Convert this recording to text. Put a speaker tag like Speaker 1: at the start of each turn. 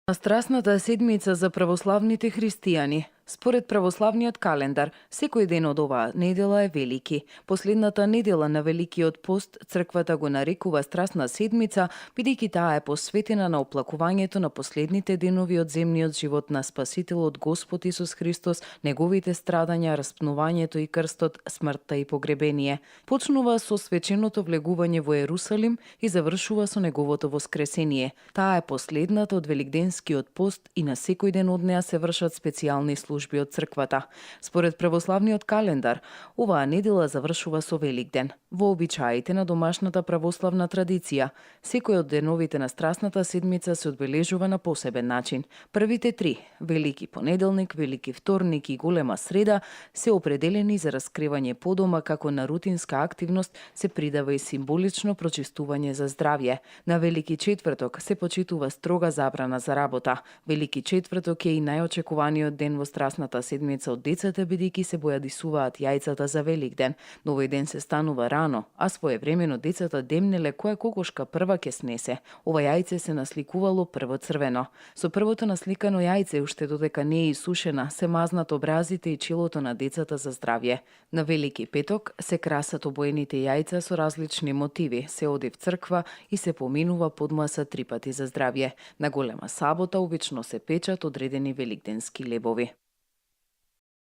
Speaker 1: На Страсната седмица за православните христијани. Според православниот календар, секој ден од оваа недела е велики. Последната недела на Великиот пост црквата го нарекува Страсна седмица, бидејќи таа е посветена на оплакувањето на последните денови од земниот живот на Спасителот Господ Исус Христос, неговите страдања, распнувањето и крстот, смртта и погребение. Почнува со свеченото влегување во Ерусалим и завршува со неговото воскресение. Таа е последната од Великденскиот пост и на секој ден од неа се вршат специјални служби од црквата. Според православниот календар, оваа недела завршува со Великден. Во обичаите на домашната православна традиција, секој од деновите на Страсната седмица се одбележува на посебен начин. Првите три, Велики понеделник, Велики вторник и Голема среда, се определени за раскривање по дома како на рутинска активност, се придава и символично прочистување за здравје. На Велики четврток се почитува строга забрана за работа. Велики четврток е и најочекуваниот ден во Страсната седмица од децата, бидејќи се бојадисуваат јајцата за Великден. Но овој ден се станува рано, а своевремено децата демнеле која кокошка прва ќе снесе. Ова јајце се насликувало прво црвено. Со првото насликано јајце, уште додека не е исушена, се мазнат образите и челото на децата за здравје. На Велики петок се красат обоените јајца со различни мотиви, се оди в црква и се поминува подмаса 3 пати за здравје. На Голема сабота обично се печат одредени великденски лебови.